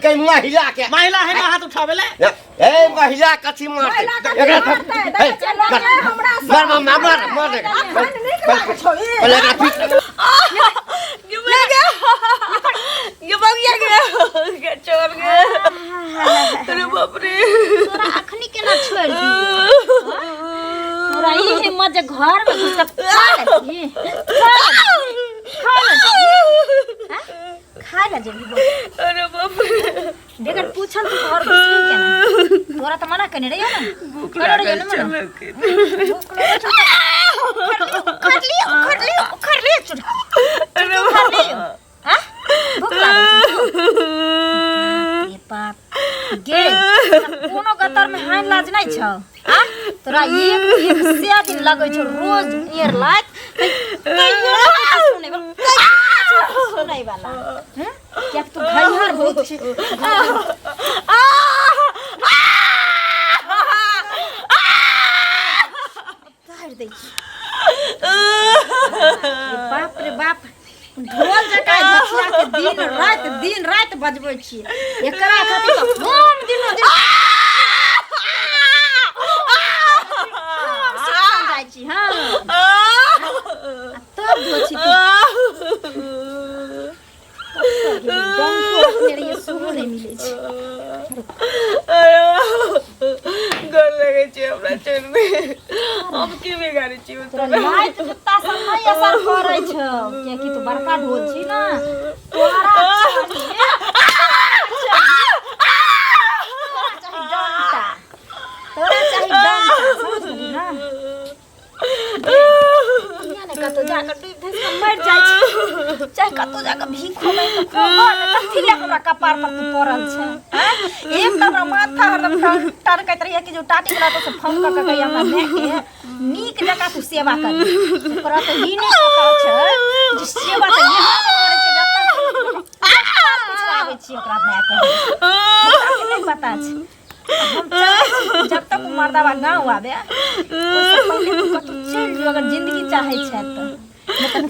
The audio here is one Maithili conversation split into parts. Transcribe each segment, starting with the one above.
के महिला के महिला है ना हाथ उठावे ले ए महिला कथी मारते महिला कथी एकरा मारतै? ए, देखै छियै, मार लोके हमरा सँ। मार मार मार मार अखन नीक लागै छौ ई। पहिले एकरा पीट ये मर गया ये भाग गया गया चल गया अरे बाप रे तोरा अखनी केना छोड़ि दियौ तोरा ई हिम्मत जे घर में घुस कऽ खा लेबही खा लेबही खा लेबही हैं? खाय ला जेबही बोल अरे बाप रे बेगर पूछल तू घर घुसबी केना तोरा तऽ मना केने रहियो ने भूख केने रहियो लागल ने मना छल कि भूख लगल छौ तऽ उखड़ लियो उखड़ लियो उखड़ लियो चुटकी अरे उखड़ लियो हाँ भूख लागल छौ बाप रे बाप गे तोरा कोनो गतर में हानि लाज नहीं छौ आ तोरा एक एक से दिन लगै छौ रोज नियर लात तैयो नहीं सुनै वाला तैयो नहीं सुनै वाला हम्म? कियाक तू घैहर बहुत छी तार दै छी बाप रे बाप ढोल जकाँ घचिया के दिन राति बजबै छी एकरा खातिर तऽ हम दिनो दिन हम सिखल जाइ छी हँ आ तब धो छी तू डंको रखने रहियै सेहो नहि मिलै छै गोर लगै छै हमरा छोड़ि दे हम की बिगाड़ै छी तोरा लाइट जुत्ता सब नहि असर करै छौ कियाकि तू बड़का ढोल छी ने तोरा चाही डंटा तोरा चाही डंटा समझ गेली ना किया ने कतौ जाकऽ डूबि धसि कऽ मरि जाइ छी चाहे कतौ जाकऽ भीख खोबै तऽ खोबऽ ने कथी लए हमरा कपार पर तू पड़ल छै आँय? एक तऽ हमरा माथा हरदम टनकैत रहैया कि जो टाटी वाला तो से फोन कऽ कऽ कहिया हमरा मायके नीक जकाँ तू सेवा करी ओकरा तऽ ई नहि पता छै जे सेवा तऽ यहाँ करै छै जतऽ पिछड़ाबै छी ओकरा मायके हमरा के नहि पता छै हम चाहै छी कि जब तक ओ मर्दाबा गाँव आबे ओहिसँ पहिले तू कतहु चलि जो अगर जिंदगी चाहै छै तऽ नहि तऽ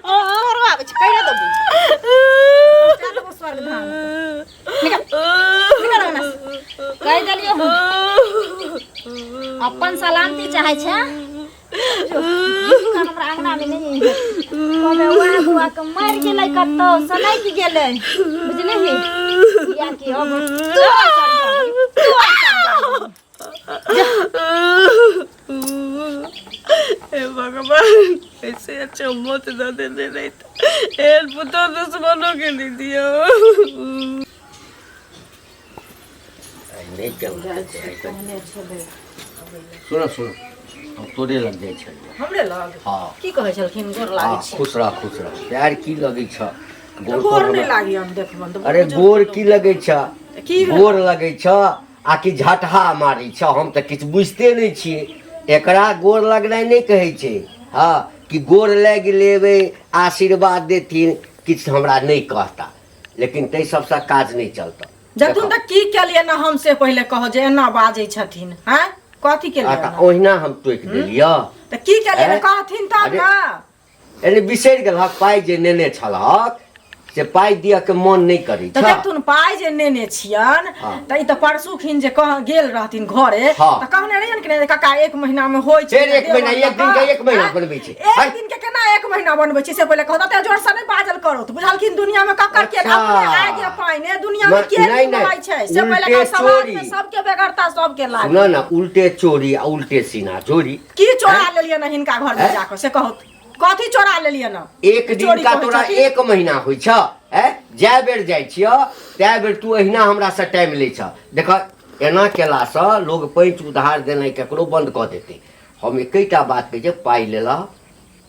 तोरो आबै छै कहि देबू पहुँचा देबो स्वर्ग धाम निकल निकल अंगना से। कहि देलियौ हम अपन सलामती चाहै छै हमरा अंगना में नहीं है कहबै वएह बुआ के मरि गेलै कतौ सनकि गेलै बुझलिही किया कि अब तोरा सर जाबी, तोरा सर जाबी। हे भगवान ऐसे अच्छा मौत न देने नहीं तो एहन पुतोह दुश्मनों के नहीं दिया नहि केलहुँ सुन सुन हम तोरे लग जाइ छलियै हमरे लग हँ की कहै छलखिन गोर लागै हँ छी खुश रह खुश रह पैर की लगै छ गोर गोर पर नहि लागी हम देखबन तऽ अरे गोर की लगै छ की भेल? गोर लगै छ आ कि झटहा मारै छ हम तऽ किछु बुझिते नहि छियै एकरा गोर लगनाइ नहि कहै छै हँ कि गोर लागि लेबै आशीर्वाद देथिन किछु हमरा नहि कहता लेकिन ताहि सबसँ काज नहि चलतौ जखन तक की केलियै ना हम से पहिले कहो जे एना बाजै छथिन हैं कथी केलियै आ तऽ ओहिना हम टोकि देलियऽ तऽ की केलियै हैं? कहथिन तब अरे- ना एने बिसरि गेलहक पाइ जे नेने छलहक से पाइ दिअ के मन नहि करै तऽ छ देखथुन पाइ जे नेने छियन हँ। तऽ ई तऽ परसुखिन जे कह गेल रहथिन घरे हँ। तऽ कहने रहियन कि नहि काका एक महीना मे होइ छै फेर एक महीना, एक दिन के एक महीना आँय? बनबै छै। एक आँय? दिन के केना एक महीना बनबै छै से पहिले कहू तऽ जोर से नहि बाजल करू तऽ बुझलखिन दुनिया मे ककर के अच्छा। अपने आगे पाइने दुनिया मे के नहि, नहि नहि, मरै छै से पहिले उल्टे कहू समाज मे चोरी। सबके बेगरता सबके लागे सुनऽ ने उल्टे चोरी आ उल्टे सीना चोरी की चोरा लेलियै ने हिनका घर मे आँय? जाकऽ से कहू कथी चोरा लेलियै ने एक दिन चोरी का कहै तोरा छथिन? एक महीना होइ छ ए जाय बेर जाइ छिय तै बेर तू अहिना हमरा से टाइम लै छ देख एना केलासँ लोग पैंच उधार देनाइ ककरो बंद कऽ देतै हम एकेटा बात कहै छियै पाइ लेलह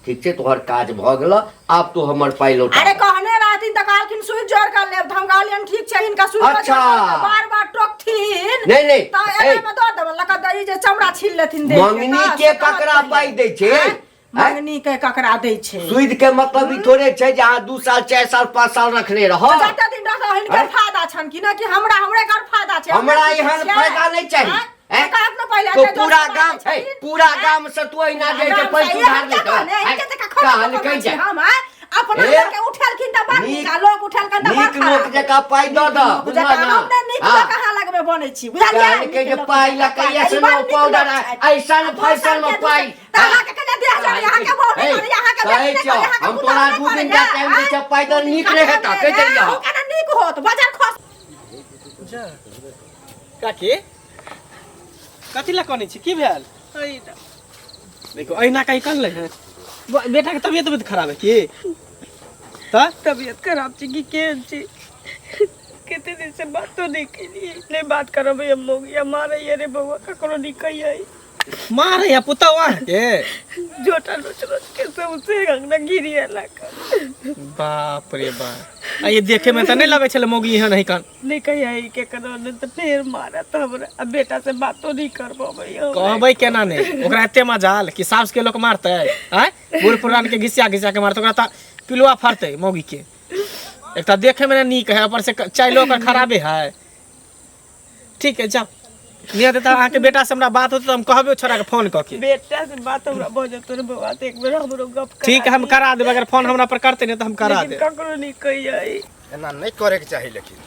ठीक छै तोहर काज भऽ गेलह आब तू हमर पाइ लौटा अरे कहने रहथिन तऽ कहलखिन सुइ जोड़ कर लेब तऽ हम कहलियनि ठीक छै हिनका सुइ अच्छा। बार बार टोकथिन नहि, नहि, तऽ ए। एना मे दऽ देबनि लऽ कऽ दही जे चमड़ा छील लेथिन देह के, मंगनी तऽ के से कहत ककरा पहिले। पाइ दै छै आँय? आँय? मंगनी के ककरा दै छै सुइद के मतलब ई थोड़े छै जे अहाँ 2 साल 4 साल 5 साल रखने रहब तऽ जते दिन रहतौ हिनकर आँय? फायदा छनि कि नहि कि हमरा हमरे घर फायदा छै हमरा की एहन छियै? फायदा नहि चाही आँय? आँय? कहत ने पहिले तो एते जोर पूरा से गाम बाजै है छथिन। पूरा आँय? गाम से तू अहिना जाइ छै गाम पैसा से उधार इहे ले कहने, कऽ इनके तऽ कखनो कहलकै कहै छी जे हम आँय? अपना ए? लोक के उठेलखिन तऽ बड़ नीक नीक- आ लोक उठेलखिन तऽ बड़ नीक लोक खराब। जकाँ पाइ दऽ दऽ नीक लोक बुझलह जकाँ ना? हम नहि नीक हाँ। लोक अहाँ लगमे बनै छी बुझलियै कहलकै जे नीक लोक पाइ जकाँ लऽ के पाइ। एसनो ई बड़ नीक पाउडर लोक छथि। ऐसन आ फैशन में दोसरके पाइ तऽ अहाँके कने देह जरैए, अहाँके बहू नहि करैए, अहाँके कहै बेटी नहि छियौ, करैए, अहाँके हम पुतहु तोरा नहि दू दिन करैए, का टाइम दै आँय? छियौ, पाइ दऽ दू दिन नीक का नहि टाइम हेतौ, दै कहि देलियौ। अहूँ केना नीक होत बाजार खस काकी कथी लए कनै छी की भेल देखो अहिना कहीं कनलै है बेटा के तबियत उबियत खराब है की तऽ तबियत खराब छै कि केहन छै कते दिन से बातो नहि केलियै नहि बात करबै हम मौगिया मारैया रे बौआ ककरो नहि कहियै मारै है पुतहु अहाँके जोटा नोच नोच के सौंसे अंगना गिरियलक बाप रे बाप आ ये देखे में तऽ नहि लगै छलै मौगी एहन है कन नहि कहियै केकरो नहि तऽ फेर मारत हमरा आ बेटा से बातो नहि करबबै हम कहबै केना नहि ओकरा एते मजाल कि साउस के लोक मारतै आँय बूढ़ पुरान के घिसिया घिसिया के मारतै ओकरा तऽ पिलुआ फड़तै मौगी के एक तऽ देखे में नीक है ऊपर से चाइलो ओकर खराबे है ठीक है जाओ नहि हेतै तऽ अहाँके बेटा से हमरा बात होतै तऽ हम कहबै छोड़ा के फोन कऽ के बेटा से बात हमरा भऽ जेतौ रे बौआ तऽ एक बेर हमरो गप करा ठीक है हम करा देबै अगर फोन हमरा पर करतै नहि तऽ हम करा लेकिन देब ककरो नहि कहियै एना नहि करैके चाही लेकिन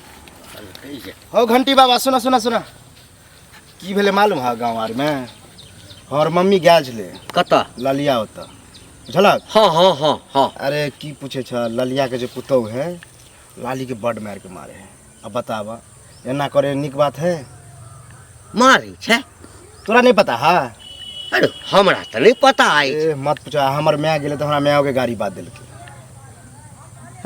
हौ घंटी बाबा सुना सुना सुना की भेलै मालूम है गाँव आरमे हमर मम्मी गेल छलै कतऽ ललिया ओतऽ बुझलक हँ हँ हँ हँ अरे की पूछे छ ललिया के जे पुतहु है लाली के बड मार के मारे है अब बताब एना करे नीक बात है मारै छै तोरा नहीं पता है अरे हमरा तऽ नहि पता अछि ए मत पूछा हमर माय गेलै तऽ हमरा माय के गाड़ी बात देलकै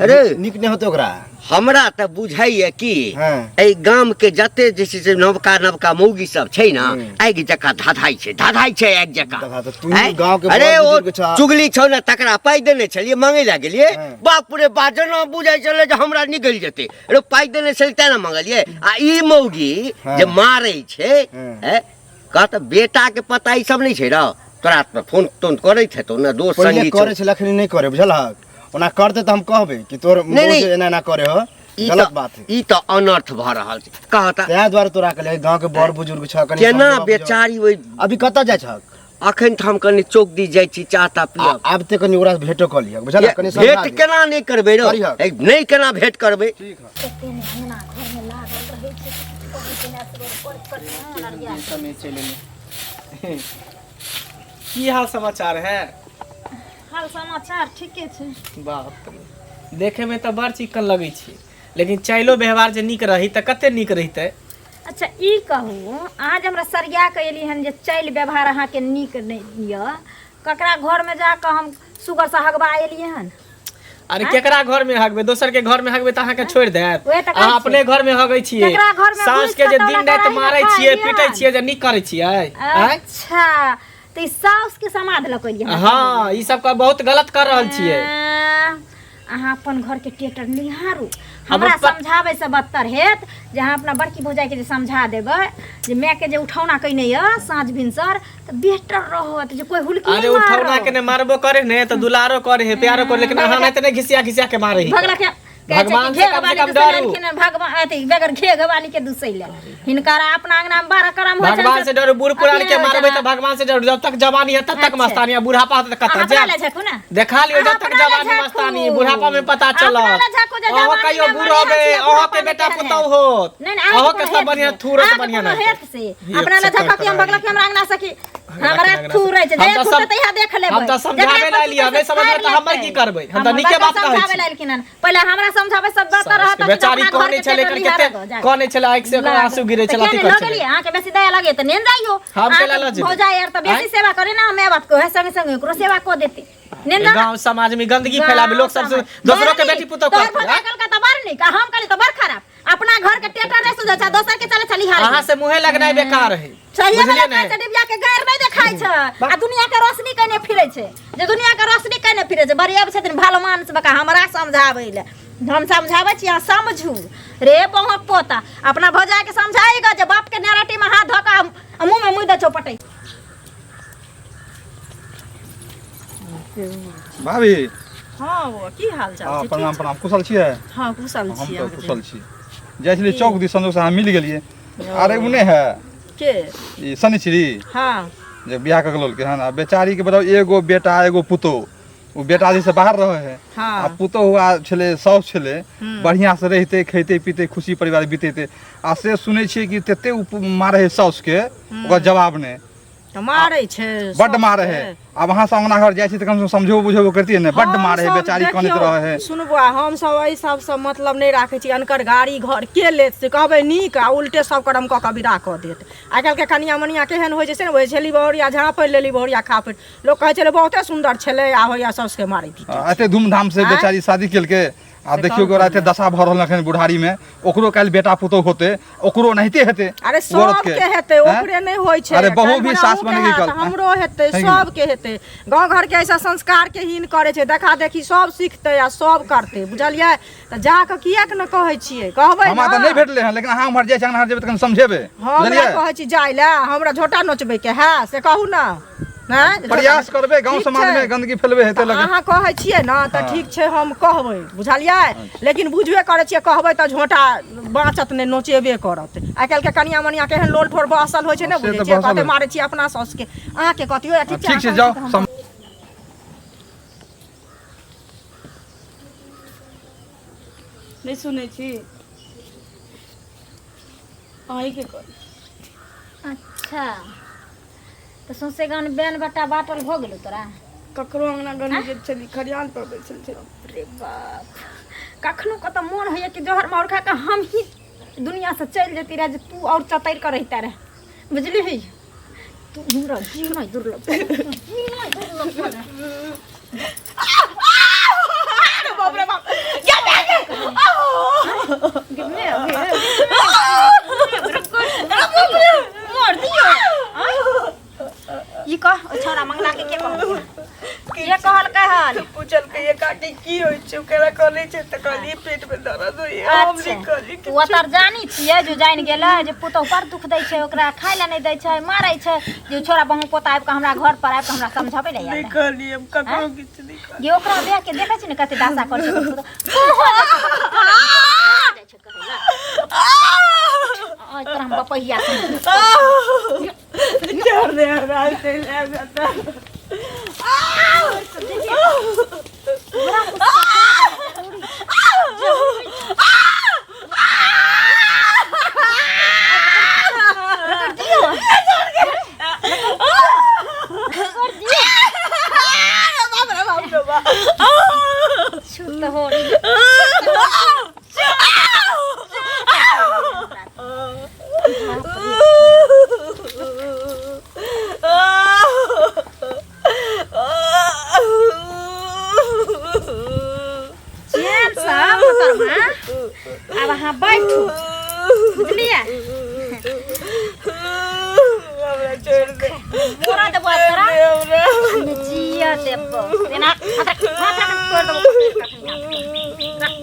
अरे नीक नहि होतै ओकरा हमरा तऽ बुझाइए कि हँ। एहि गाम के जते जे छै से नवका नवका मौगी सब छै ने हम्म। आगि जकाँ धधाइ छै धधाइ छै आगि जकाँ धधा तऽ तू आँय? गाँव के अरे बड़ ओ बुजुर्ग छह। चुगली छौ ने तकरा पाइ देने छलियै मांगै लए गेलियै हँ। बाप रे बा जेना बुझाइ छलै जे हमरा निकलि जेतै अरे पाइ देने छलियै तेँ ने मांगलियै आ ई मौगी हँ। जे मारै छै हँ। ऐं, कह तऽ बेटाके पता ई सब नहि छै रौ तोरा तऽ फोन तोन करैत हेतौ ने दोस्त पहिले संगी छौ। करे छलै अखनी नहि करे बुझलहक ओना करते तऽ हम कहबै कि तोर नहीं, नहीं। मौज एना एना करे हो ई गलत तऽ बात है ई तऽ अनर्थ भऽ रहल छै कह तऽ तैं दुआरे तोरा कहलियै गाँव के बड़ बुजुर्ग छ कनि केना समझेबा बुझेबा। बेचारी ओहि अभी कतऽ जाइ छहक अखन तऽ हम कनि चौक दिस जाइ छी चाह ताह पियब आब ते कनि ओकरा से भेंटो कऽ लिहक बुझलहक कनि समझा भेंट दिहक। केना नहि करबै रौ करिहक। ए, नहि केना भेंट करबै ठीक है कते ने अंगना घरमे लागल रहै छै कहै छै ने असगर पर पर मोन अरिया समय चलि एलै। की हाल समाचार है हाल समाचार ठीके छै बाप रे देखे में तऽ बड़ चिकन लगै छी लेकिन चाइलो व्यवहार जे नीक रही तऽ कते नीक रहितै अच्छा ई कहू अहाँ जे हमरा सरिया कऽ एली हन जे चालि व्यवहार अहाँके नीक नहि यऽ ककरा घरमे जाकऽ हम सुगर से हगबा एलियै हन अरे केकरा घर में हगबै दोसर के घर में हगबै तऽ अहाँके छोड़ि देत वएह तऽ कहै अहाँ छी। अपने घर में हगै छियै केकरा घरमे सास के घुसि जे कऽ दिन तौला राति कराही मारै मे छियै खाइ पीटै हन। छियै जे नीक करै छियै आँय अच्छा तऽ ई साउसके समाध लऽ कऽ एलियै हन। हँ ई सब बहुत गलत कर रहल छियै अहाँ अपन घरके टेटर निहारू हमरा समझाबै से बदतर हेत जे अहाँ अपना बड़की भौजाइके जे समझा देबै जे मायके जे उठौना कयने यऽ साँझ भिनसर तऽ बेटर रहत जे कोई हुलकी अरे नहि उठौना मारत के ने मारबो करे ने तऽ दुलारो करे है प्यारो करे लेकिन अहाँ नहि घिसिया घिसिया के मारे ही भगला के कहै छै कि भगवान से घेघ कम से वाली कम दुसै डरू लेलखिन हन, भगवान अथी बगैर घेघ वाली के दुसै ले हिनकर अपना अंगना में बारह करम होइ भगवान से डरू बूढ़ पुरान अथी के होइ मारबै छनि। तऽ भगवान से डरू जब तक जवानी है तब तक अच्छा। मस्तानी है बुढ़ापा होतै तऽ अहाँ कतऽ अपना जायब लए झाँकू ने देखा लियौ जब अहाँ तक अपना लए जवानी मस्तानी झाँकू। बुढ़ापा में पता अपना चलत लए झाँकू जे अहाँ जवानी कहियो में बूढ़ बढ़िआँ होबै छी, अहाँ के बुढ़ापा में बेटा केहन पुतहु हैत। होत नहीं नहीं अहाँ के सब बढ़िया थूरत अहाँके बढ़िया कोनो नहि हेत से अपना लए झाँकब कि हम बगल के हमरा अंगना से कि हमरा अंगना से। थूरै छै हम जे तऽ थूरतै सब- तहिया देख लेबै हम तऽ समझाबै जकरा लए एलियै, पर नहि समझबै तऽ थूरतै हमर की करबै? हम तऽ नीके बात कहै समझाबै छी। लए एलखिन हन पहिले हमरा समझाबै सब बात रहत सासके बेचारी कहने छलै एकर कते कहने छलै आँखि से ओकर आंसू गिरै छलै अथी लऽ करै छलै गेलियै अहाँके बेसी दया लगे तऽ नेन जाइयो हम केला लऽ जेबै? भौजाइ आर तऽ बेसी आँय? सेवा करे ने माय बाप के ओहे संगे संगे ओकरो सेवा कऽ देतै नेन जा गांव समाज में गंदगी फैलावे लोग सब दोसरों के बेटी पुतोह तोहर करतै भौजाइ कहलकै तऽ बड़ नीक आ हम कहली तऽ बड़ खराब अपना घर के टेटर नहीं सुझै छै दोसर के चले छली हार अहाँ से मुँहे लगनाइ बेकार है सही बुझलियै वाला ने कहै छै डिबिया के गैर नहीं देखाइ छै आ दुनिया के रोशनी कने फिरै छै जे दुनिया के रोशनी कने फिरै छै बड़ी आबै छथिन भलमान से बका हमरा समझाबै ले हम समझाबै छी अहाँ समझू रे बहुक पोता अपना भौजाइ के समझाएगा जे बाप के नेराटी में हाथ धऽ कऽ आ मुँह में मुँह दे चौपटै भाभी हँ बौआ की हाल चाल हँ छै प्रणाम प्रणाम कुशल छियै हँ कुशल हम छी तऽ अहाँके कुशल छी जाइ छलियै चौक दिस संजोग से अहाँ मिल गेलियै अरे ओ नहि है के ई शनिचरी हँ जे बियाह कऽ के लौलकै हन आ बेचारीके बताउ एगो बेटा एगो पुतोह ओ बेटा जे से बाहर रहै है हँ। आ पुतोहु आ छलै साउस छलै बढ़िआँ से रहितै खैतै पीतै खुशी परिवार बितेतै आ से सुनै छियै कि तते ओ मारै है साउसके ओकर जवाब नहि तऽ मारै छै बड्ड मारै है आब अहाँ सब अंगना घर जाइ छी तऽ कम से कम समझेबो बुझेबो करतियै ने बड्ड मारै है हमसब बेचारी कनैत देखियौ, रहै है सुनू बौआ हमसब एहि सबसँ मतलब नहि राखै छी अनकर गाड़ी घर के लेत से कहबै नीक आ उल्टे सब करम कऽ कऽ विदा कऽ देत आइ काल्हिके कनिया मनिया केहन होइ छै से ने होइ छली बहुरिया झाँपि लेली बहुरिया खापड़ि लोक कहै छलै बहुते सुन्दर छलै आ होइया साउसके मारै पीटै एते धूमधाम से बेचारी शादी केलकै आ देखियौ ओकरा एते दशा भऽ रहल एखन बुढ़ारी में ओकरो काल्हि बेटा पुतोहु होतै ओकरो ओनाहिते हेतै अरे औरत के। सबके हेतै हैं? ओकरे नहि होइ छै अरे बहु काल्हि भी हमरा सास अहूँके बनेगी हैत, कल हमरो हेतै है कि नहि? सबके हेतै गाँव घरके ऐसा संस्कार के हीन करै छै देखा देखी सब सीखतै आ सब करतै बुझलियै तऽ जाकऽ किएक ने कहै छियै कहबै हमरा तऽ ने नहि भेटलै हन लेकिन अहाँ उम्हर जाइ छी अंगना जेबै तऽ कनि समझेबै हमरा बुझलियै कहै छी जाइ लए हमरा झोटा नोचबै के है से कहू ने हैं? प्रयास करबै गाँव ठीक समाज छै। में गंदगी फैलबै हेतै तऽ लेकिन अहाँ कहै छियै ने तऽ हँ। ठीक छै हम कहबै बुझलियै लेकिन बुझबे करै छियै कहबै तऽ झोटा बाँचत नहि नोचेबे करत आइ काल्हिके कनिया मनिया केहन लोल ठोर बहसल होइ छै ने से बुझै तऽ छियै बहसल कहतै होइ। मारै छियै अपना साउसके अहाँके कथियो ठीक छै ठीक छै अहाँ जाउ कहै छी तऽ हम नहि सुनै छी अहीँके कहै अच्छा तऽ सौंसे गान बैन बट्टा बाटल भऽ गेलौ तोरा ककरो अंगना घर नहि गेल छली खरियान पर बैसल छली रे बाप कखनो कतऽ मोन होइया कि जहर मार खा कऽ हम ही दुनिया से चलि जैती रहे जे तू और चतरि कऽ रहिता रहे बुझलिही तू हमरा जीना दुर्लभ जीना दुर्लभ भऽ गेल। अरे बाप रे बाप क्या गिरने अभी मार दियो ई कह ओ छौड़ा मंगला के के कहल के कहलकै हन पूछलकै ये काकी की होइ छै ओकरा कहले छै तऽ कहलियै पेट मे दर्द होइए हम अच्छा नहि कहली ओ तर जानी छियै जो जानि गेलै जे पुतहु पर दुख दै छै ओकरा खाय लए नहि दै छै मारै छै जे छोरा बहु पोता आबि कऽ हमरा घर पर आबि कऽ हमरा समझाबै लए नहि आयल कहली हम ककरो किछु नहि कहली ये ओकरा देख के देखै छी ने कते दासा करै छै ओकर पुतहु। जाइ छै कहै लए। आइ तोरा हम बपहिया छोड़ दे हमरा चलि आयब एतऽ। छूत हो चैन से मोहतरमा आब अहाँ बैठू बुझलियै हमरा छोड़ दे मोरा देबो आब तोरा हमरा हमे जिया देबो एना हाथ रख हाथ रख तोड़ देबो रख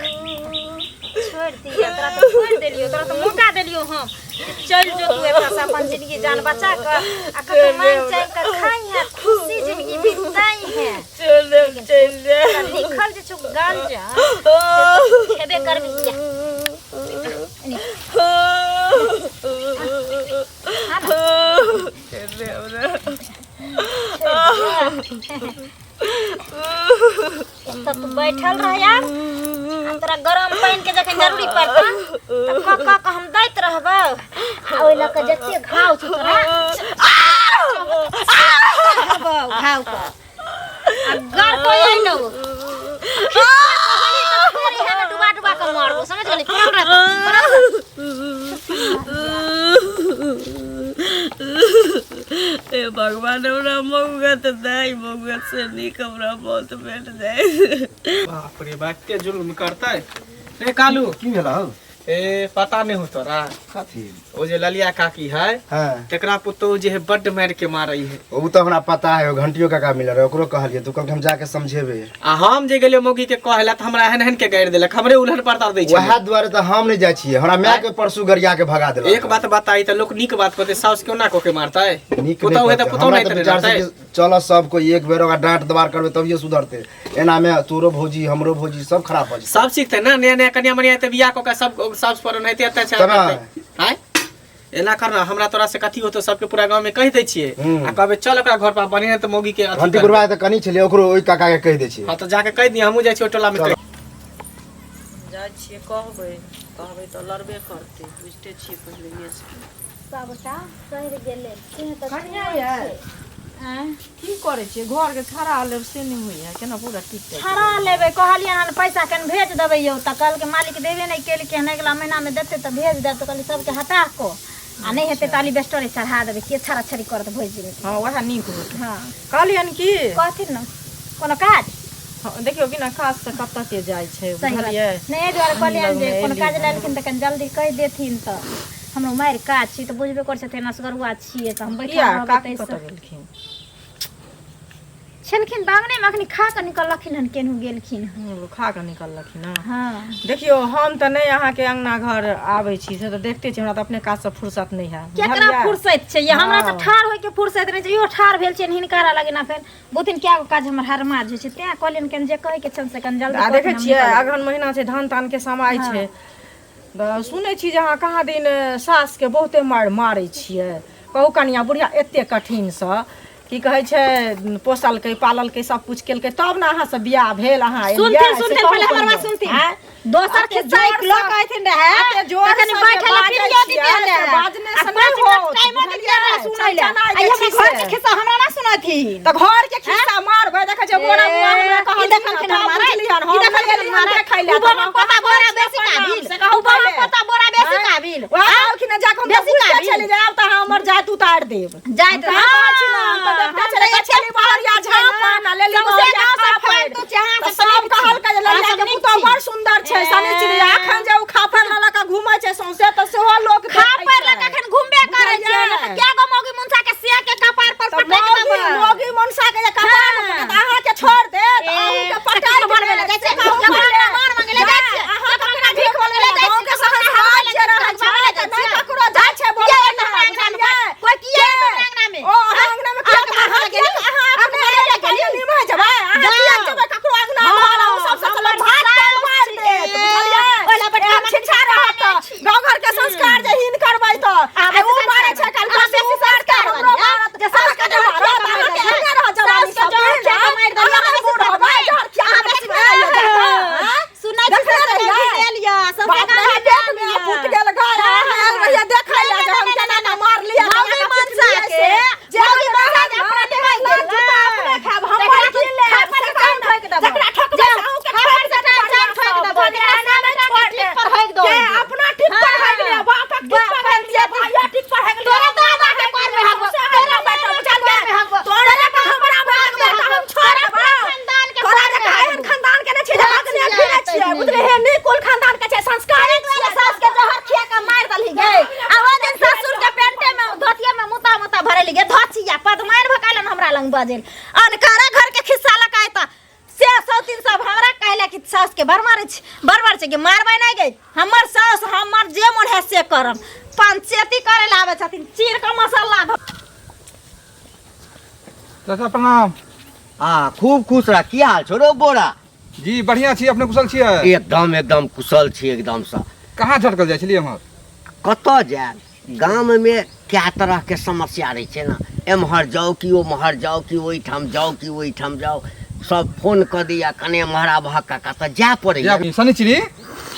छोड़ दिया तोरा तो छोड़ देलियो तोरा तो मौका देलियो हम चल जो तू एकरा से अपन जिंदगी जान बचा कर आ कतौ मांग चांग कर खाई है खुशी जिंदगी बिताई है छोड़ दे चलि जा तोरा लिखल जे छौ गांजा खेबे करबी किया छोड़ दे हमरा एतऽ तू बैठल रह यार आ तोरा गरम पानि के जखन जरूरी पड़तौ तऽ कऽ कऽ कऽ हम दैत रहबौ आ ओहि लऽ कऽ जते घाव छौ तोरा रहबौ घाव के आ गर कोई अइलौ डुबा डुबा कऽ मारबो समझ गेली पड़ल रहतौ पड़ल रह। हे भगवान हमरा मौगा तऽ नहि मौगा से नीक हमरा मौत भेट जाय बाप रे बाप एते जुल्म करतै रे कालू की भेल हौ ए पता नहीं हो तोरा कथी ओ जे ललिया काकी है हाँ तेकरा पुतोहु जे है बड्ड मारि के मारै है ओ तऽ हमरा पता है ओ घंटियो काका मिलल रहे ओकरो कहलियै तू कहलकै हम जाके समझेबै आ हम जे गेलियै मौगी के कहै ला तऽ हमरा एहन एहन के गारि देलक हमरे उलहन परतार दै छै वएह दुआरे तऽ हम नहि जाइ छियै हमरा माय के परसू गरिया के भगा देलक एक बात बताई तऽ लोक नीक बात कहतै साउस केना कऽ के मारतै नीक नहि पुतोहु है तऽ कहतै। पुतोहु हमरा नहि तऽ तऽ विचार छै रहतै कि चल सब कोई एक बेर ओकरा डांट दबार करबै तभिए सुधरतै एना मे तोरो भौजी हमरो भौजी सब खराब भऽ जेतै सब सीखतै ना नया नया कन्या मनिया तऽ बियाह कऽ के सब साउस पर ओनाहिते अत्याचार तब करतै आँय एना कर ना हमरा तोरा से कथी होतो सबके पूरा गांव में कहि दै छियै हम्म। आ कहबै चल ओकरा घर पर बढ़िया तऽ मौगी के अथी घंटी करबै। बुढ़वा तऽ कनी छलै ओकरो ओहि काका के कहि दै छियै हाँ तऽ जाके कहि दियै हमहूँ जाइ छियै ओहि टोला में चल। जाइ छियै कहबै कहबै तऽ लड़बे करतै बुझिते छियै पहिलैएसँ सबटा सड़ि गेलै तें तऽ कनिया यै आँय? की करै छियै घरके छड़ा लेब से नहि होइए केना पूरा टिक टाइट छड़ा लेबै कहलियै हन पैसा कनि भेज देबै यौ तऽ कहलकै मालिक देबे नहि केलकै हन अगिला महीनामे देतै तऽ भेज देब तऽ कहलियै सबके हटा कऽ आ नहि हेतै तऽ अलिबेस्टरे चढ़ा देबै के छड़ा छड़ी करत भरि जिनगी हँ उएह नीक होत हँ कहलियनि की कहथिन ने कोनो काज हँ, देखियौ बिना काज से कतऽ के जाइ छै सही बात बुझलियै नहि एहि दुआरे कहलियनि जे लगमे कोनो एली काज हन। लेलखिन तऽ कनि जल्दी कहि देथिन तऽ हमरो मारि काज छी तऽ बुझबे करै छथिन असगरुआ छियै तऽ हम बैठल किया रहबै काकी ताहिसँ कतऽ गेलखिन छलखिन तऽ आँगनेमे अखनी खा कऽ निकललखिन हन केनहु गेलखिन हन खा कऽ निकललखिन हँ हँ देखियौ हम तऽ नहि अहाँके अङ्गना घर आबै छी से तऽ देखते छी हमरा तऽ अपने काजसँ फुर्सत नहि है केकरा बुझलियै? फुर्सत छै ये हमरा तऽ हँ। ठाढ़ होइके फुर्सत नहि छै इहो ठाढ़ भेल छियनि हिनकारा लगिना फेर बहुतिन कए गो काज हमर हरमाज होइ छै तेँ कहलियनि कनि जे कहैके छनि से कनि जल्दी आ कहथिन देखै हम छियै निकलबै। अगहन महीना छै धान तानके समय हँ। छै तऽ सुनै छी जे अहाँ कहाँ दिन सासके बहुते मारि मारै छियै कहू कनिया बुढ़िया एते कठिनसँ की कहै छै पोसलकै पाललकै सब कुछ केलकै तब ने अहाँसँ बियाह भेल अहाँ एलियै सुनथिन से सुनथिन कहू पहिले हमर बात पहिने। सुनथिन आँय? दोसर एते खिस्सा एक जोरसँ- लोक अयथिन रहै एते जोरसँ तखन जे बैठे लए बाजै पीढ़ियो छियै, दितियन से रहै बाजने आ से पाँच नहि मिनट होत, टाइमो दितियन रहै बुझलियै? सुनै लए चनचना आ ई जाइ हमरा छी घर के से। खिस्सा हमरा ना सुनथिन तऽ घर के खिस्सा मारबै देखै छै बोरा बुआ हमरा की कहलखिन देखलखिन तब हमारा बुझलियन की हम देखलखिन एलियन हमारा देखै लए उ तऽ बड़ा हम पोता कहाँ बोरा छियै बेसी प्रणाम काबिल से कहू उ बड़ा पहिले। पोता बोरा बेसी आँय? काबिल वएह कहलखिन जे जाकऽ हम तऽ बेसी बुझिते काबिल। छलियै जे आब तऽ अहाँ हमर जात उतारि देब जाइत हम कहाँ कहै छी ने, हम तऽ देखते छलियै, कहै छलियै, बहरिया झाँपन आ लेली सौंसे बहरिया गाँव से खापड़। फालतू छै, अहाँ तऽ सब सब नीक छी। कहलकै जे अहाँ ललिया सब के नीक पुतोहु छी। बड़ सुन्दर छै शनिचरी अखन जे ओ खापड़ लऽ लऽ कऽ घूमै छै सौंसे तऽ सेहो लोक खा देखै पर लऽ छै। कखन घुमबे करै छै बुझलियै? तऽ क्या गो मौगी मुनसा के सिया के कपार पर तऽ पटक मौगी देबै मौगी मनसा के जे कपार हाँ। पर तऽ अहाँके छोड़ देत ए, अहूँके तऽ पटक की बनबै लए जाइ देत छियै? से कहू केकरो पहिले। अंगना मार मांगे लए जाइ छियै? अहाँ केकरो तऽ अंगना भीख मांगे लए जाइ गाँव छियै? के केकरो अंगना समाज हवा लए जे जाइ रहै छियै? छै हवा लए तऽ जाइ नहि छियै? ककरो जाइ छै किया बोलबै एतऽ ने हमरा अंगना में? बुझलियै कोइ किया एतऽ हमरा अंगना में? ओ अहाँ अंगना में किया अहाँके अहाँ मार किया गेली? अहाँ अपने अहाँके मार कहियो गेली? निभै जेबै अहाँ जाउ। किया जेबै ककरो अंगना हाँ, घर ओ सब से हमर भात सास मार देत छी। बुझलियै ओहि लए बैठा एहन छिछा रहत तऽ गाँव घर के संस्कार जे हीन करबै तऽ अहाँ आ ओ बेसी मारै संस्कार छै काल्हि अहाँ से बेसी ओ मारतै संस्कार हमरो वाली, मारत जे सास के अहाँके जहर मारत खिया कऽ मारि अहाँके देलक। एहने रहत जवानी सास के सब जहर दिन खिया कऽ मारि देलक। अहाँ अहाँ बेसी बूढ़ होबै करबै। जहर खिया अहाँ कऽ बेसी बेसी भए जायत करबै। सुनै छी देखने ससुर रहियै? के भेल यऽ, ससुर बाप के रे, भेल पेट में यऽ। फूट गेल गाय अहाँ आयल रहियै देखै लए जे हम केना केना मारलियै मौगी केना केना मनसा पिटलियै के, से। जे मौगी मनसा जे अपना अपना निभाइ निभाइ गेल, जूता अपने खायब, हमर तकरा की लेब, खापर से से कहू चाउर ने। ठोकि देबो। जकरा ठोकबै से अहूँके खापर ठोकि से देत चाउर ठोकि बढ़िआँ देबो। सँ, जकरा बुझलियै? सामने छोड़ि टीप देब। पर होइक दो। के अपना टीप पर हाँ। होइक लिअ, बापक टीप पर होइक लिअ, भाइयो टीप पर होइक लिअ, तोरा मामा दादा के होइक पर लिअ, में हगबो, सौंसे तोरा होइक दादा लिअ, के पर में हगबो, तोरा जकाँ हमरा भागबै तऽ हम छोड़ि देबौ। खानदान के तोरा पर में जकाँ एहन हगबो। खानदान के नहि छै जे भागने फिरै छियै, बुझलियै? हे नीक कुल खानदान के छै, संस्कारी दुआरे छियै। सास के जहर खिया के मारि देलही गे आ ओ दिन ससुर के पेंटे में धोतिया में मुता मुता भरेली गे धोतिया पदमाइन भकालन हमरा लंग बजेल अनकारा घर के खिस्सा लकायता से सौ तीन सब हमरा कहले कि सास के बड़ मारै छै बड़ मारै छै कि मारबै नहि गे हमर सास हमर जे मन है से करम पंचायती करे ला आबै छथिन चीर के मसाला चाचा प्रणाम आ खूब खुश रह की हाल छौ रौ बोरा जी बढ़िआँ छी अपने कुशल छियै एकदम एकदम कुशल छी एकदमसँ कहाँ झटकल जाइ छलियै एम्हर कतऽ जायब गाममे कए तरहके समस्या रहै छै ने एम्हर जाउ कि ओम्हर जाउ कि ओहिठाम जाउ कि ओहिठाम जाउ सब फोन कऽ दैया कने एम्हर आबहक काका तऽ जाय पड़ैया शनिचरी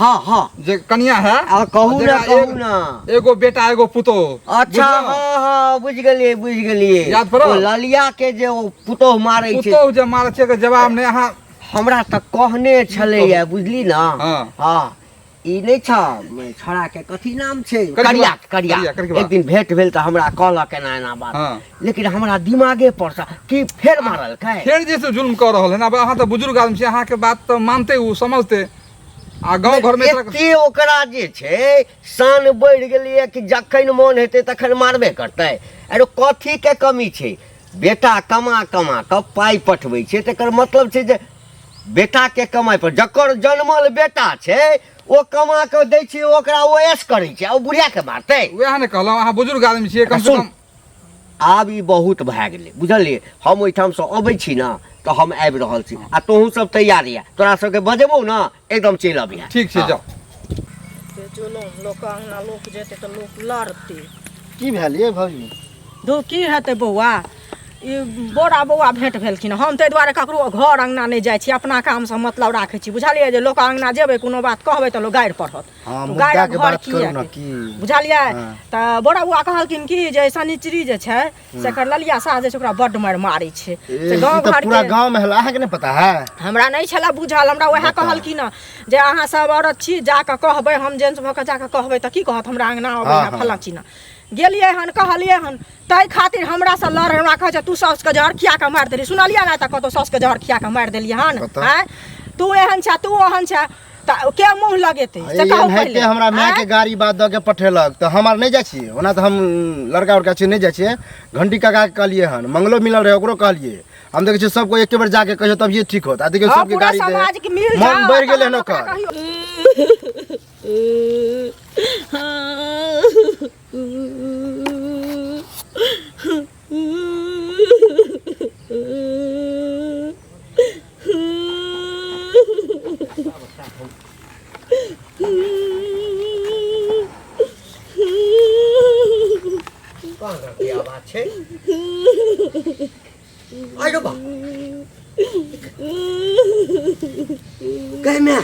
हँ हँ जे कनिया है आ कहू ने जेकरा कहू ने एगो बेटा एगो पुतोह अच्छा हँ हँ बुझि गेलियै बुझि गेलियै याद पड़ल? ओ ललिया के जे ओ पुतोह मारै छै पुतोह जे मारै छै एकर जवाब नहि अहाँ हमरा तऽ कहने छलैया बुझली ने हँ। हँ ई नहि छ छोड़ाके कथी नाम छै करिया, करिया करिया करिया, करिया। एक दिन भेंट भेल तऽ हमरा कहलक एना एना बात हँ। लेकिन हमरा दिमागे पर से कि फेर मारलकै फेर जे से जुल्म कऽ रहल है ने अब अहाँ तऽ बुजुर्ग आदमी छी अहाँके बात तऽ मानते ओ समझते आ गाँव घरमे एते ओकरा जे छै शान बढ़ि गेलैए कि जखन मोन हेतै तखन मारबे करतै अरे कथीके कमी छै बेटा कमा कमा कऽ पाइ पठबै छै तकर मतलब छै जे बेटाके कमाइ पर जकर जनमल बेटा छै ओ कमा कऽ दै छै ओकरा ओ ऐश करै छै आ ओ बुढ़ियाके मारतै वएह ने कहलहुँ अहाँ बुजुर्ग आदमी छियै कम से सुन कम आब ई बहुत भए गेलै बुझलियै हम ओहिठामसँ अबै छी ने तऽ हम आबि रहल छी आ तोहूँ सब तैयार यऽ तोरा सबके बजेबौ ने एकदम चलि अबिहे ठीक छै जाउ जुलुम लोक अङ्गना लोक जेतै तऽ लोक लड़तै की भेल ये भौजी? धो की हेतै बौआ, ई बोरा बौआ भेंट भेलखिन। हम ताहि दुआरे ककरो घर अङ्गना नहि जाइ छी, अपना कामसँ मतलब राखै छी, बुझलियै? जे लोक अङ्गना जेबै कोनो बात कहबै तऽ लोक गारि पढ़त। हाँ, तऽ मुद्दा गारि के घर बात किया करू ने के? की बुझलियै? हाँ। तऽ बोरा बौआ कहलखिन कि जे शनिचरी जे छै से एकर ललिया सास जे छै ओकरा बड्ड मारि मारै छै। ए, से ई गाँव तऽ घर पूरा के गांव में हल्ला, अहाँके नहीं पता है? हमरा नहि छलए बुझल। हमरा उएह कहलखिन हँ जे अहाँ सब औरत छी, जाकऽ कहबै। हम जेंट्स भऽ कऽ जाकऽ कहबै तऽ की कहत, हमरा अङ्गना अबै हाँ, है हाँ। फलाँ चिन्ना। गेलियै हन, कहलियै हन, ताहि खातिर हमरासँ लड़। हमरा कहै छै तू साउसके जहर खिया कऽ मारि देली। सुनलियै ने तऽ कतहु साउसके जहर खिया कऽ मारि देलियै हन? बताउ। आँय, तू एहन छै, तू ओहन छै, तऽ के मुँह लगेतै से कहू एनाहिते पहिले। हमरा माय के आँय? गाड़ी बात दऽ के पठेलक तऽ हम आर नहि जाइ छियै। ओना तऽ हम लड़का उड़का छियै, नहि जाइ छियै। घंटी काका के कहलियै हन, मंगलो मिलल रहै, ओकरो कहलियै। हम देखै छियै सबको एके बेर जाके कहियो तभिए ठीक होत। आ देखियौ हँ, सबके पूरा गाड़ी दे समाज के मिल मन जाओ, बढ़ि गेलै हन तहन ओकरा ओकर। कहियौ। कहाँ के आवाज छै? आइ बा कह मैं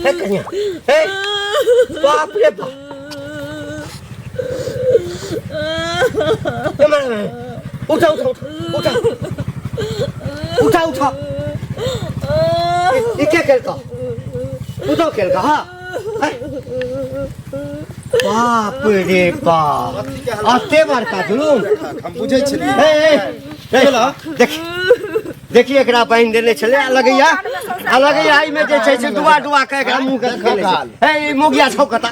हे कन्या, हे बाप रे बाप। ए मारे मारे, उठा उठा उठा उठा उठा उठा। ई के केलका? उठो केलका? हाँ, बाप रे बाप, अते बड़का जुलूम। हम बुझै छलियै। ए, ए, ए, देख देखिए, एकरा बान्हि देने छलै आ लगैया एहिमे जे छै से डुबा डुबा के एकरा मुँह के देने छै। ए, ई मुगिया छौ कता?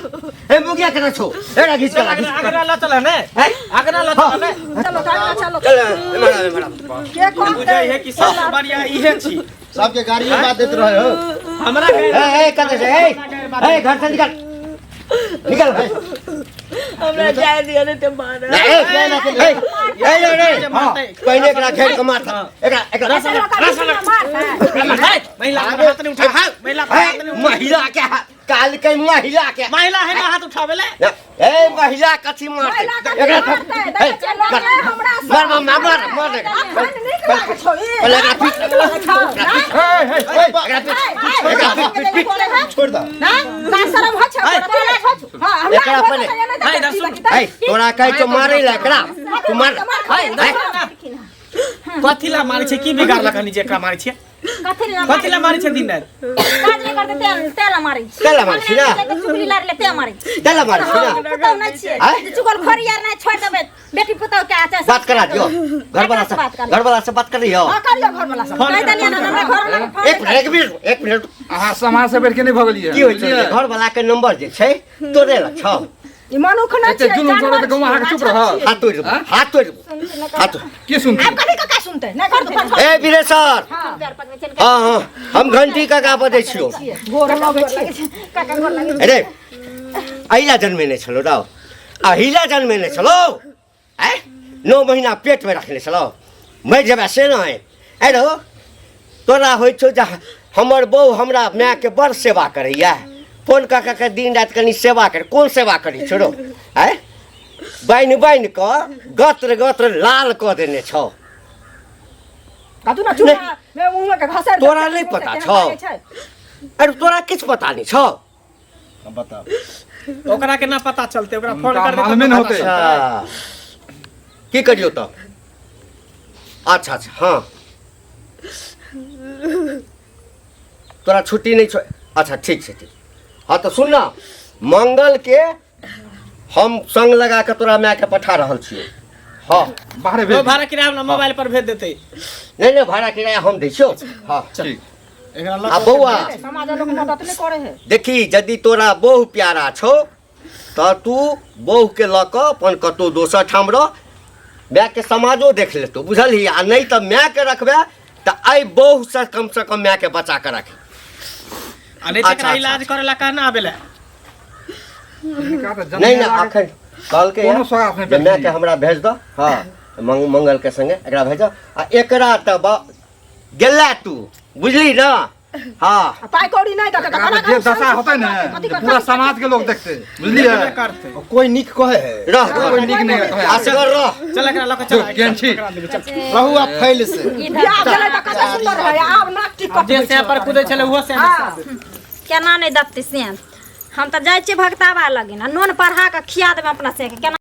ए मुगिया केना छौ? एकरा घीच के ला, घीच के। अगना लऽ चल ने। ए, अगना लऽ चल ने। चलो चलो चलो। चल एम्हर आब, एम्हर आब। के कहतै? बुझै है कि सबसे बढ़िया इहे छी। सबके गाड़िए बात दैत रहे हो। हमरा ए ए, कतऽ छै? ए ए, घर से निकल निकल। हमरा जाय दिअ ने ते मारा। ए ए ए ए ए, हाँ, पहिले एकरा घेर के मार एकरा एकरा। महिला पर हाथ नहीं उठा, महिला पर हाथ नहीं उठा। महिला के काल के महिला के महिला है ना हाथ उठावे ले। ए महिला कथी मारतै एकरा? ए, मार मार मार मार मार एकरा। पहिले एकरा पीट, एकरा पीट, एकरा पीट पीट पीट। छोड़ दऽ। एकरा पहिले ए, तोरा कहै छौ मारै ला एकरा, तू मार। कथी ला मारै छै? की बिगाड़लक हन जे एकरा मारै छै? कथी ला? कथी ला मारै छै दिन राति? काज नहि करतै ते ला मारै छी। तें ला मारै छी ना? चुगली लार ले ते मारै छी। तें ला मारै छी ना? पुतहु नहि छियै आँय? जे चुगल खोरी आर नहि छोड़ि देबै बेटी पुतहु के आचा। बात करा दियो घरवाला से। बात कर। घरवाला से बात कर लियो। कहि देलियै ने हमरा घर वाला के फोन। एक मिनट, एक मिनट, एक मिनट। अहाँ समाज से बैठ के नहि भऽ गेलियै? की होइ छै जे घरवाला के नंबर जे छै तोरे लग छौ? ई मनुख नहि एते छियै, जुलुम जानवर करत तऽ गौआँ अहाँके चुप छियै। रहत? हाथ तोड़ि देबो, हाथ तोड़ि देबो, हाथ तोड़ि। की सुनतै? आब कथी कका सुनतै? नहि करतै। ए वीरेश्वर, पैर पकड़ै छियनि। हाँ हाँ, हम घंटी काका बजै छियौ। गोर लगै छै। काका, गोर लगै। अरे अहिला जन्मेने छलौ रौ, अहिला जन्मेने छलौ? आँय, 9 महीना पेटमे रखने छलौ, मरि जेबै से नहि? आइ रौ, तोरा होइ छौ जे हमर बहू हमरा मायके बड़ सेवा करैया, फोन कऽ कऽ के दिन राति कनि सेवा कर। कोन सेवा करै छौ रौ? आँय, बान्हि बान्हि कऽ गत्र गत्र लाल कऽ देने छौ। कतू ने चूल्हा मे मुँह के घसरि देतै, तोरा नहि मुँह से पता केहन छौ? लागै छै? अरे तोरा किछु पता नहि छौ? बताउ। ओकरा के ना पता चलते, ओकरा फोन हुनका कर देतै मालूमे तऽ नहि पता होतै। चलतै। अच्छा, की करियौ तब? अच्छा अच्छा, हाँ, तोरा छुट्टी नहि छौ? अच्छा ठीक छै, ठीक। हाँ तऽ सुन ना, मंगल के हम संग लगा के तोरा मायके पठा रहल छियौ। हाँ। बाहरे ओ भेज। भाड़ा किराया हमरा मोबाइल पर भेज देतै। नहि नहि, भाड़ा किराया हम दै छियौ। हाँ। ठीक। एकरा लऽ आ बौआ, समाज लोक मदद नहि करै है। देखी, यदि तोरा बहु प्यारा छौ तऽ तू बहुके लऽ कऽ अपन कतहु दोसर ठाम रह, मायके समाजो देख लेतौ, बुझलही? आ नहि तऽ मायके रखबै तऽ एहि बहुसँ कमसँ कम मायके बचा कऽ राखी। आ नहि तऽ अच्छा, एकरा अच्छा, इलाज करे ला कहना आबे ला। हिनका तऽ नहि नहि, जन्मेला अखन कहलकै कोनो सौगात नहि जे मायके भेटलै। हमरा भेज दऽ। हाँ, मंगलके संगे एकरा भेज दऽ। आ एकरा तऽ गेला तू, बुझली ने? हँ आ पाइ कौड़ी नहि देतै तऽ एकरा कोना जे दशा होतै ने कथी जे पूरा समाज के लोग देखते बुझलियै करतै कोई नीक कहे है रह कोई नीक नहि कहै। असगर रह चल एकरा लऽ कऽ चल केहन छी? रहू आप फैल से बियाह भेलै तऽ कते सुन्दर रहै आब नाक टिकट जे सैं पर कुदै छलै ओहो सैं हँ केना नहि दत्तै से हम तऽ जाइ छियै भगताबा लगिन आ नोन पढ़ा कऽ खिया देबै अपना से केना।